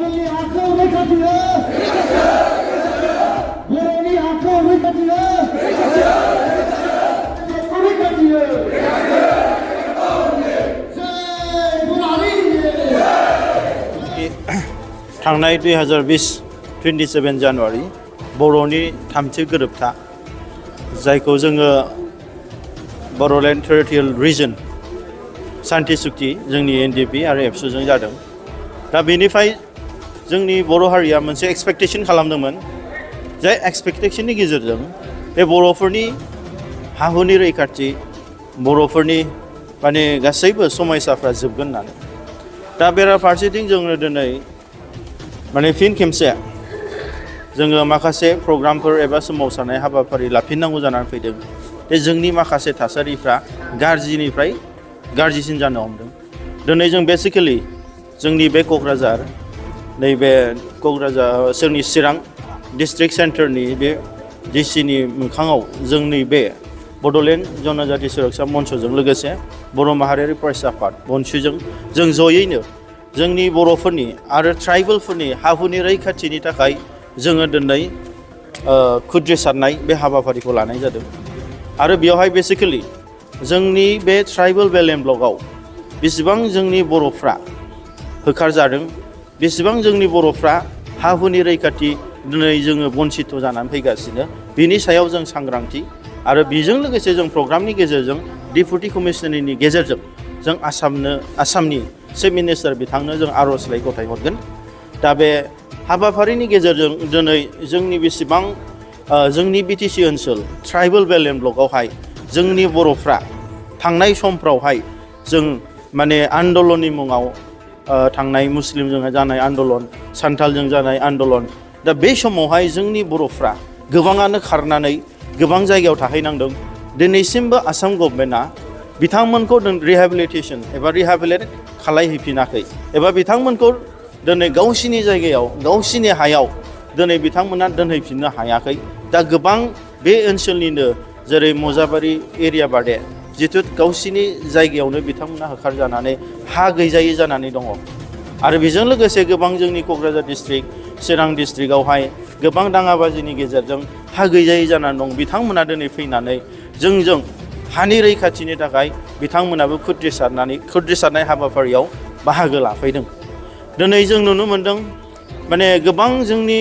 ट्राइबलनि हाखौ रैखाथि हो बर'नि हाखौ रैखाथि हो रैखाथि हो थांनाय 2027 जानुवारि बर'नि थामथि गोरोबथा जायखौ जोङो बड'लेण्ड टेरिटरियेल रिजन सान्थि सुक्ति जोंनि NDP आरो एबसुजों जादों। दा बेनिफ्राय जोंनि बर' हारिया मोनसे एक्सपेक्टेशन खालामदोंमोन जाय एक्सपेक्टेशननि गेजेरजों बे बर'फोरनि हाहुनि रैखाथि बर'फोरनि माने गासैबो समयसाफ्रा जोबगोन होननानै। दा बेराफारसेथिं जोङो दिनै माने फिन खेमसे जोङो माखासे प्रग्रामफोर एबा सोमावसारनाय हाबाफारि लाफिननांगौ जानानै फैदों। बे जोंनि माखासे थासारिफ्रा गाज्रिनिफ्राय गाज्रिसिन जानो हमदों। दिनै जों बेसिकेलि जोंनि बे क'क्राझार नैबे क'क्राझार जोंनि चिरां डिस्ट्रिक्ट सेन्टारनि बे डिसिनि मोखाङाव जोंनि बे बड'लेण्ड जनजाति सुरक्षा मन्चजों लोगोसे बर' माहारियारि फरायसा आफाद BoNSUजों जों जयैनो जोंनि बर'फोरनि आरो ट्राइबेलफोरनि हाहुनि रैखाथिनि थाखाय जोङो दिनै खुद्रिसारनाय बे हाबाफारिखौ लानाय जादों। आरो बेवहाय बेसिकेलि जोंनि बे ट्राइबेल बेलेन ब्लकआव बेसेबां जोंनि बर'फ्रा होखारजादों बेसेबां जोंनि बर'फ्रा हाहुनि रैखाथि दिनै जोङो बन्सित जानानै फैगासिनो बिनि सायाव जों सांग्रांथि आरो बेजों लोगोसे जों प्रग्रामनि गेजेरजों डेपुटि कमिशनारनि गेजेरजों जों आसामनि चिफ मिनिस्टार बिथांनो जों आर'जलाइ गथायहरगोन। दा बे हाबाफारिनि गेजेरजों दिनै जोंनि बेसेबां जोंनि BTC ओनसोल ट्राइबेल बेलेन ब्लकआवहाय जोंनि बर'फ्रा थांनाय समफ्रावहाय जों माने आन्दलननि मुङाव थांनाय मुस्लिमजों जानाय आन्दलन सान्थालजों जानाय आन्दलन दा बे समावहाय जोंनि बर'फ्रा गोबाङानो खारनानै गोबां जायगायाव थाहैनांदों। दिनैसिमबो आसाम गभर्नमेन्टआ बिथांमोनखौ रिहेबिलिटेसन एबा रिहेबिलिट खालामहैफिनाखै एबा बिथांमोनखौ दिनै गावसिनि जायगायाव गावसिनि हायाव दिनै बिथांमोना दोनहैफिननो हायाखै। दा गोबां बे ओनसोलनिनो जेरै मजाबारि एरिया बादे जिथु गावसिनि जायगायावनो बिथांमोना होखारजानानै हा गैजायै जानानै दङ। आरो बेजों लोगोसे गोबां जोंनि क'क्राझार डिस्ट्रिक्ट चिरां डिस्ट्रिक्टआवहाय गोबां दाङाबाजिनि गेजेरजों हा गैजायै जानानै दं। बिथांमोना दिनै फैनानै जोंजों हानि रैखाथिनि थाखाय बिथांमोनाबो खुद्रिसारनाय हाबाफारियाव बाहागो लाफैदों। दिनै जों नुनो मोन्दों माने गोबां जोंनि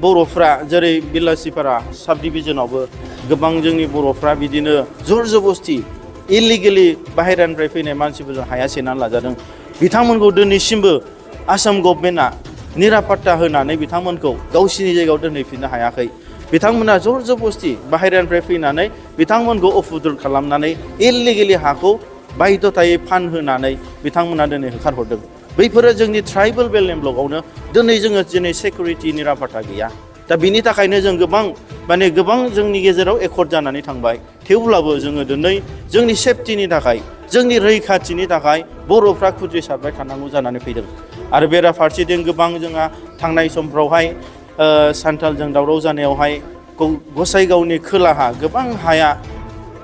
बर'फ्रा जेरै बिलासिपारा साब डिभिजनावबो गोबां जोंनि बर'फ्रा बिदिनो जर जबस्ति इलिगेलि बाहेरानिफ्राय फैनाय मानसिफोरजों हाया सेनानै लाजादों। बिथांमोनखौ दिनैसिमबो आसाम गभर्नमेन्टआ निरापत्ता होनानै बिथांमोनखौ गावसिनि जायगायाव दोनहैफिननो हायाखै। बिथांमोना जर जबस्ति बाहेरानिफ्राय फैनानै बिथांमोनखौ अफुद्रुल खालामनानै इलिगेलि हाखौ बायध'थायै फानहोनानै बिथांमोना दिनै होखारहरदों। बैफोरो जोंनि ट्राइबेल बेलेन ब्लकआवनो दिनै सेकुरिटि निरापत्ता गैया। दा बिनि थाखायनो जों गोबां जोंनि गेजेराव एकर्ड जानानै थांबाय। थेवब्लाबो जोङो दिनै जोंनि सेफटिनि थाखाय जोंनि रैखाथिनि थाखाय बर'फ्रा खुद्रिसारबाय थानांगौ जानानै फैदों। आरो बेराफारसेथिं गोबां जोंहा थांनाय समफ्रावहाय सान्थालजों दावराव जानायावहाय गसाइगावनि खोलाहा गोबां हाया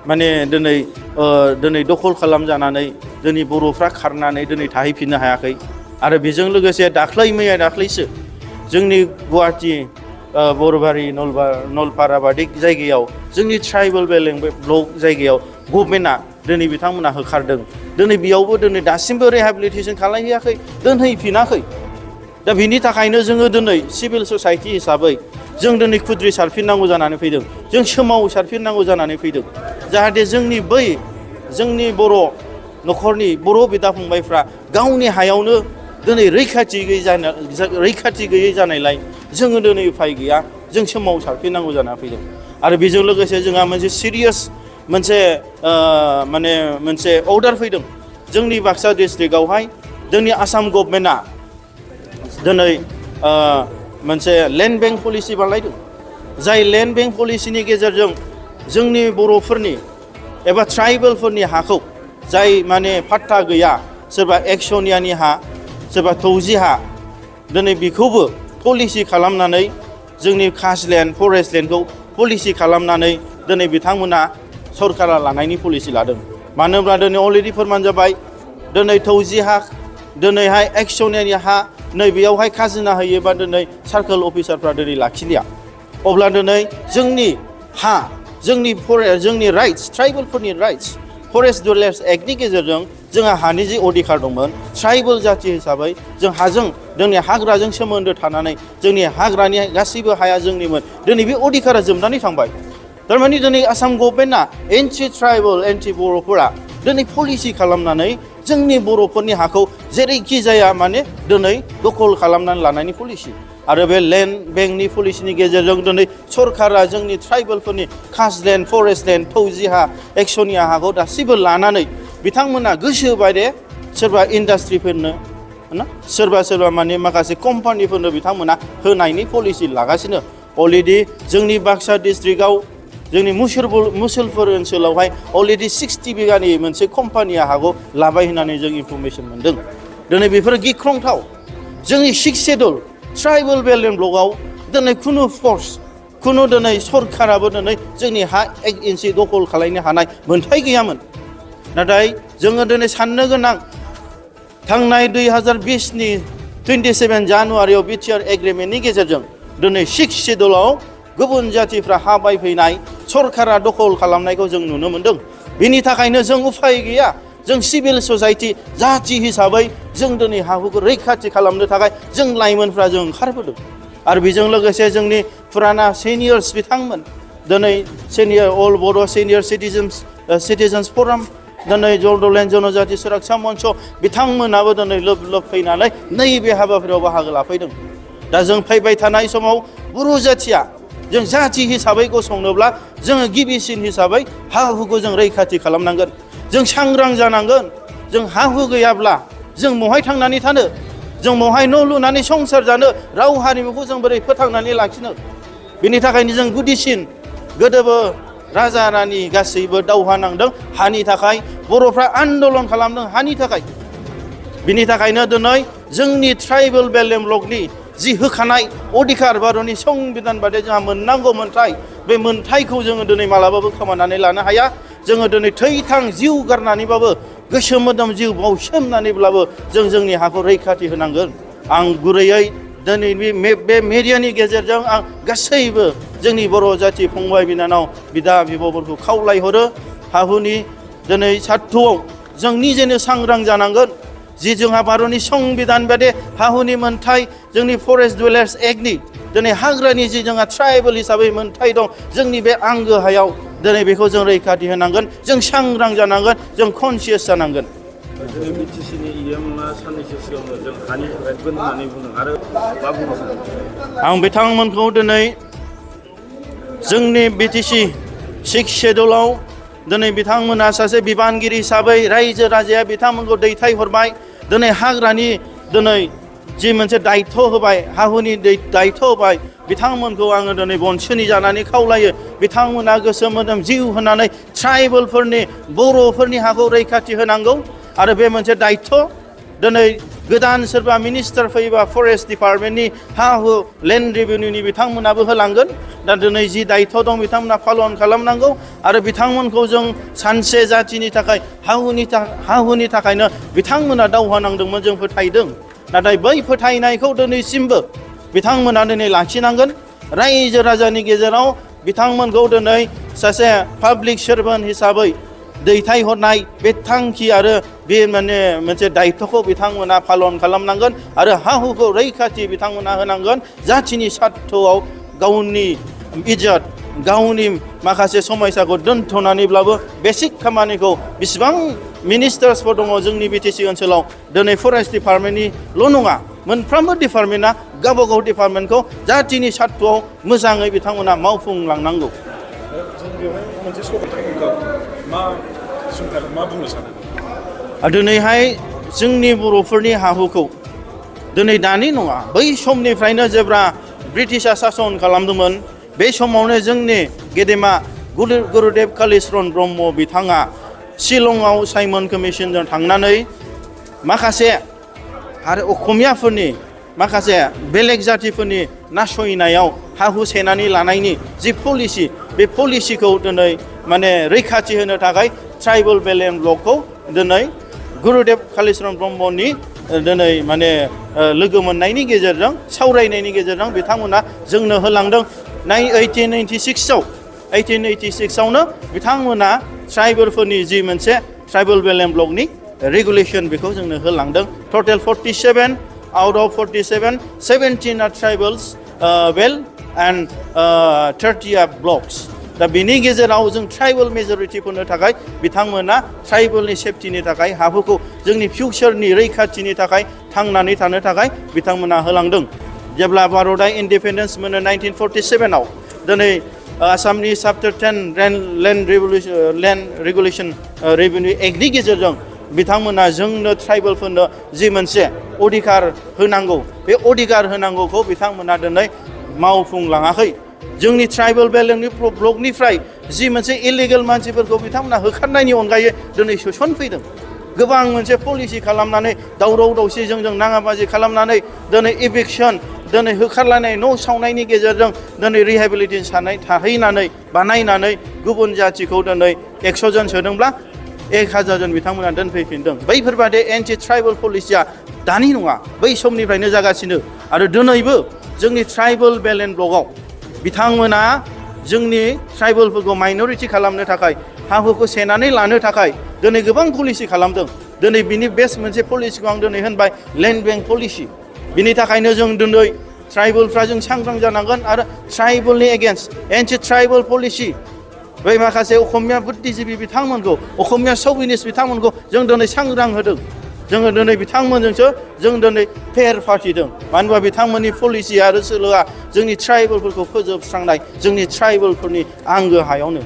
माने दिनै दखल खालामजानानै दिनै बर'फ्रा खारनानै दिनै थाहैफिननो हायाखै। आरो बेजों लोगोसे दाख्लैसो जोंनि गुवाहाटि बरबारि नलपारा बादि जायगायाव जोंनि ट्राइबेल बेलेन ब्लक जायगायाव गभर्नमेन्टआ दिनै बिथांमोना होखारदों। दिनै बेयावबो दासिमबो रिहेबिलिटेसन खालामहैयाखै दोनहैफिनाखै। दा बिनि थाखायनो जोङो दिनै सिभिल ससाइटि हिसाबै जों दिनै खुद्रिसारफिननांगौ जानानै फैदों। जों सोमावसारफिननांगौ जानानै फैदों जाहाथे जोंनि बर' न'खरनि बर' बिदा फंबायफ्रा गावनि हायावनो दिनै रैखाथि गैयै जानायलाय जोङो दिनै उफाय गैया जों सोमावसारफिननांगौ जानानै फैदों। आरो बेजों लोगोसे जोंहा मोनसे सिरियास मोनसे अर्डार फैदों जोंनि बाक्सा डिस्ट्रिक्टआवहाय जोंनि आसाम गभर्नमेन्टआ दिनै मोनसे लेन्ड बेंक पलिसि बानायदों। जाय लेन्ड बेंक पलिसिनि गेजेरजों जोंनि बर'फोरनि एबा ट्राइबेलफोरनि हाखौ जाय माने पाट्टा गैया सोरबा एक्सनियानि हा सोरबा तौजी हा दिनै बेखौबो पलिसि खालामनानै जोंनि कास्टलेन्ड फरेस्ट लेन्डखौ पलिसि खालामनानै दिनै बिथांमोना सरकारा लानायनि पलिसि लादों। मानो होनब्ला दिनै अलरेडि फोरमान जाबाय दिनै तौजी हा दिनैहाय एक्सनियानि हा नै बेयावहाय खाजोना होयोबा दिनै सार्कोल अफिसारफ्रा दिनै लाखिलिया अब्ला दिनै जोंनि हा जोंनि राइट्स ट्राइबेलफोरनि राइट्स फरेस्ट डुवेलार्स एक्टनि गेजेरजों जोंहा हानि जि अधिकार दंमोन ट्राइबेल जाथि हिसाबै जों हाजों जोंनि हाग्राजों सोमोन्दो थानानै जोंनि हाग्रानि गासैबो हाया जोंनिमोन दिनै बे अधिकारा जोबनानै थांबाय थारमाने दिनै आसाम गभर्नमेन्टआ एन्टि ट्राइबेल एन्टि बर'फोरा दिनै पलिसि खालामनानै जोंनि बर'फोरनि हाखौ जेरैखि जाया माने दिनै दखल खालामनानै लानायनि पलिसि आरो बे लेन्ड बेंकनि पलिसिनि गेजेरजों दिनै सरकारा जोंनि ट्राइबेलफोरनि कास्टलेन्ड फरेस्टलेन्ड फौजि हा एक्सनिया हाखौ दासिबो लानानै बिथांमोना गोसो बायदि सोरबा इन्डास्ट्रिफोरनो ना सोरबा माने माखासे कम्पानिफोरनो बिथांमोना होनायनि पलिसि लागासिनो अलरेडि जोंनि बाक्सा डिस्ट्रिक्टआव जोंनि मुसलपुर ओनसोलावहाय अलरेडि 60 बिगानि मोनसे कम्पानिया हाखौ लाबाय होननानै जों इनफरमेसन मोन्दों दिनै बेफोरो गिख्रंथाव जोंनि 6 शेड्युल ट्राइबेल बेल्ट एन्ड ब्लकआव दिनै खुनु फर्स खुनु दिनै सरकाराबो दिनै जोंनि हा 1 इन्सि दखल खालामनो हानाय मोन्थाय गैयामोन नाथाय जोङो दिनै साननो गोनां थांनाय 2020नि 27 जानुवारियाव बिटिआर एग्रिमेन्टनि गेजेरजों दिनै 6 शेड्युलाव गुबुन जातिफ्रा हा बायफैनाय सरकारा दखल खालामनायखौ जों नुनो मोन्दों बिनि थाखायनो जों उफाय गैया जों सिभिल ससाइटि जाथि हिसाबै जों दिनै हाहुखौ रैखाथि खालामनो थाखाय जों लाइमोनफ्रा जों ओंखारबोदों आरो बेजों लोगोसे जोंनि फुराना सिनियर्स बिथांमोन दिनै सिनियर अल बर' सिनियर सिटिजेन्स फराम दिनै जर्डलेण्ड जनजाति सुरक्षा मन्च बिथांमोनाबो दिनै लोब फैनानै नैबे हाबाफारियाव बाहागो लाफैदों दा जों फैबाय थानाय समाव बर' जाथिया जों जाथि हिसाबै गसंनोब्ला जोङो गिबिसिन हिसाबै हा हुखौ जों रैखाथि खालामनांगोन जों सांग्रां जानांगोन जों हा हु गैयाब्ला जों बहाय थांनानै थानो जों बहाय न' लुनानै संसार जानो राव हारिमुखौ जों बोरै फोथांनानै लाखिनो बेनि थाखायनो जों गुदिसिन गोदोबो राजा रानि गासैबो दावहा नांदों हानि थाखाय बर'फ्रा आन्दलन खालामदों हानि थाखाय बिनि थाखायनो दिनै जोंनि ट्राइबेल बेल्ट एन्ड ब्लकनि जि होखानाय अधिकार भारतनि संबिधान बायदि जोंहा मोननांगौ मोन्थाय बे मोन्थायखौ जोङो दिनै मालाबाबो खोमानानै लानो हाया जोङो दिनै थैथां जिउ गारनानैबाबो गोसो मोदोम जिउ बावसोमनानैब्लाबो जों जोंनि हाखौ रैखाथि होनांगोन आं गुरैयै दिनै बे मेडियानि गेजेरजों आं गासैबो जोंनि बर' जाथि फंबाय बिनानाव बिदा बिब'फोरखौ खावलायहरो हाहुनि दिनै सार्थ'आव जों निजेनो सांग्रां जानांगोन जि जोंहा भारतनि संबिधान बायदि हाहुनि मोन्थाय जोंनि फरेस्ट डुवेलार्स एक्टनि दिनै हाग्रानि जि जोंहा ट्राइबेल हिसाबै मोन्थाय दं जोंनि बे आंगो हायाव दिनै बेखौ जों रैखाथि होनांगोन जों सांग्रां जानांगोन जों कनसियास जानांगोन दिनै बिटिसिनि इएमआ साननैसो सिगाङाव जों हानि थाखाय गोन होननानै बुंदों आरो मा बुंनो सानो आं बिथांमोनखौ दिनै जोंनि बिटिसि 6 शेड्युलाव दिनै बिथांमोना सासे बिबानगिरि हिसाबै रायजो राजाया बिथांमोनखौ दैथायहरबाय दिनै हाग्रानि दिनै जि मोनसे दायित्व होबाय हाहुनि दायित्व होबाय बिथांमोनखौ आङो दिनै BoNSUनि जानानै खावलायो बिथांमोना गोसो मोदोम जिउ होनानै ट्राइबेलफोरनि बर'फोरनि हाखौ रैखाथि होनांगौ आरो बे मोनसे दायित्व दिनै गोदान सोरबा मिनिस्टार फैबा फरेस्ट डिपार्टमेन्टनि हा हु लेन्ड रेभिनिउनि बिथांमोनाबो होलांगोन दा दिनै जि दायित्व दं बिथांमोना पालन खालामनांगौ आरो बिथांमोनखौ जों सानसे जाथिनि थाखाय हाहुनि थाखायनो बिथांमोना दावहा नांदोंमोन जों फोथायदों नाथाय बै फोथायनायखौ दिनैसिमबो बिथांमोना दिनै लाखिनांगोन रायजो राजानि गेजेराव बिथांमोनखौ दिनै सासे पाब्लिक सार्भेन्ट हिसाबै दैथायहरनाय बे थांखि आरो बे माने मोनसे दायित्वखौ बिथांमोना पालन खालामनांगोन आरो हा हुखौ रैखाथि बिथांमोना होनांगोन जाथिनि सार्थ'आव गावनि इज्जत गावनि माखासे समयसाखौ दोनथ'नानैब्लाबो बेसिक खामानिखौ बिसिबां मिनिस्टार्सफोर दङ जोंनि बिटिसि ओनसोलाव दिनै फरेस्ट डिपार्टमेन्टनिल' नङा मोनफ्रोमबो डिपार्टमेन्टआ गावबा गाव डिपार्टमेन्टखौ जातिनि सार्थ'आव मोजाङै बिथांमोना मावफुंलांनांगौ जों बेवहाय मोनसे सल'खौ मा बुंनो सानो दिनैहाय जोंनि बर'फोरनि हाहुखौ दिनै दानि नङा बै समनिफ्रायनो जेब्ला ब्रिटिशआ सासन खालामदोंमोन बे समावनो जोंनि गेदेमा गुरुदेब कालिचरन ब्रह्म बिथाङा शिलंआव साइमन कमिसनजों थांनानै माखासे आरो असमियाफोरनि माखासे बेलेग जातिफोरनि नासयनायाव हा हु सेनानै लानायनि जि पलिसि बे पलिसिखौ दिनै माने रैखाथि होनो थाखाय ट्राइबेल बेल्ट एन्ड ब्लकखौ दिनै गुरुदेब कालिचरन ब्रह्मनि दिनै माने लोगो मोननायनि गेजेरजों सावरायनायनि गेजेरजों बिथांमोना जोंनो होलांदों 1886आवनो बिथांमोना ट्राइबेलफोरनि जि मोनसे ट्राइबल बेल एन्ड ब्लकनि रेगुलेशन बेखौ जोंनो होलांदों टटेल 47 आउट अफ 47 17 आर ट्राइबल्स बेल एन्ड 30 आर ब्लक्स दा बेनि गेजेराव जों ट्राइबल मेजरिटिफोरनो थाखाय बिथांमोना ट्राइबलनि सेफटिनि थाखाय हाफोरखौ जोंनि फिउचारनि रैखाथिनि थाखाय थांनानै थानो थाखाय बिथांमोना होलांदों जेब्ला भारतआ इन्डिपेन्डेन्स मोनो 1947आव दिनै आसामनि चैप्टार 10 लेन्ड रेगुलेशन रेभिनिउ एक्टनि गेजेरजों बिथांमोना जोंनो ट्राइबेलफोरनो जि मोनसे अधिकार होनांगौ बे अधिकार होनांगौखौ बिथांमोना दिनै मावफुंलाङाखै जोंनि ट्राइबल बेलेंनि ब्लकनिफ्राय जि मोनसे इलिगेल मानसिफोरखौ बिथांमोना होखारनायनि अनगायै दिनै सोसनफैदों गोबां मोनसे पलिसि खालामनानै दावराव दावसि जोंजों नाङाबाजि खालामनानै दिनै इभिक्सन दिनै होखारलायनाय न' सावनायनि गेजेरजों दिनै रिहेबिलिटेसन सानाय थाहैनानै बानायनानै गुबुन जाथिखौ दिनै 100 जन सोदोंब्ला 1000 जन बिथांमोना दोनफैफिनदों बैफोरबादि एन्टि ट्राइबल पलिसिया दानि नङा बै समनिफ्रायनो जागासिनो आरो दिनैबो जोंनि ट्राइबल बेल एन्ड ब्लकआव बिथांमोना जोंनि ट्राइबेलफोरखौ माइनरिटि खालामनो थाखाय हाफोरखौ सेनानै लानो थाखाय दिनै गोबां पलिसि खालामदों दिनै बिनि बेस्ट मोनसे पलिसिखौ आं दिनै होनबाय लेन्ड बैंक पलिसि बिनि थाखायनो जों दिनै ट्राइबेलफ्रा जों सांग्रां जानांगोन आरो ट्राइबेलनि एगेन्स्ट एन्टि ट्राइबेल पलिसि बै माखासे असमिया बुद्धिजिबि बिथांमोनखौ असमिया सभिनिस्ट बिथांमोनखौ जों दिनै सांग्रां होदों जोङो दिनै बिथांमोनजोंसो जों दिनै फेर फाथिदों मानो होनबा बिथांमोननि पलिसि आरो सोलोआ जोंनि ट्राइबेलफोरखौ फोजोबस्रांनाय जोंनि ट्राइबेलफोरनि आंगो हायावनो